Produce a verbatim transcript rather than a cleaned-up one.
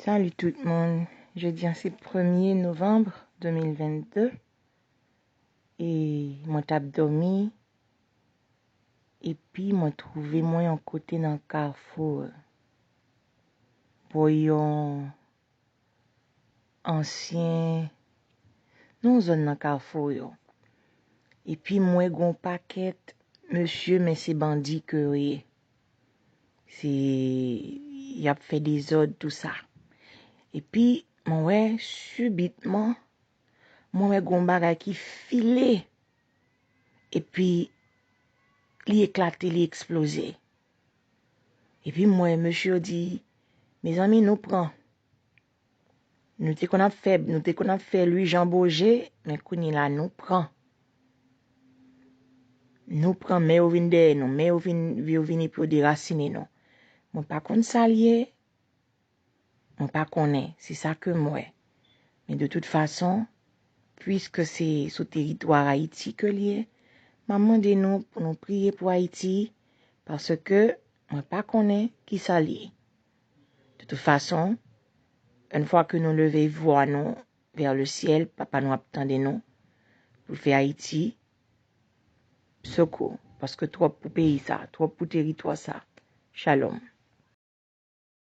Salut tout moun. Jodi a se premye novanm de mil vennde. E mwen t ap dòmi. Epi mwen twouve mwen yon kote nan kafou. Bò yon ansyen, nan yon zòn nan kafou yo. Epi mwen gon pakèt mesye, men se bandi ke yo ye. Se, y ap fè dezòd, tou sa. Epi mwen wè, sibitman, mwen wè gon bagay ki file. Epi li eklate, li eksploze. Epi mwen, mesye yo di, mezanmi, nou pran. Nou te konn ap fè, nou te konn ap fè Lwi Jan Boje, men kounye la nou pran. Nou pran, men yo vin dèyè nou, men yo vin, yo vin epi yo derasinen nou. Mwen pa konn sa l ye, mwen pa konnen, se sa ke m wè. Men de tout fason, puiske se sou teritwa Ayiti ke l ye, m ap mande nou pou nou priye pou Ayiti, paske mwen pa konnen ki sa l ye. De tout fason, yon fwa ke nou leve vwa nou vers le ciel, Papa nou ap tande nou pou l fè Ayiti sekou, paske twòp pou peyi sa, twòp pou teritwa sa. Shalom.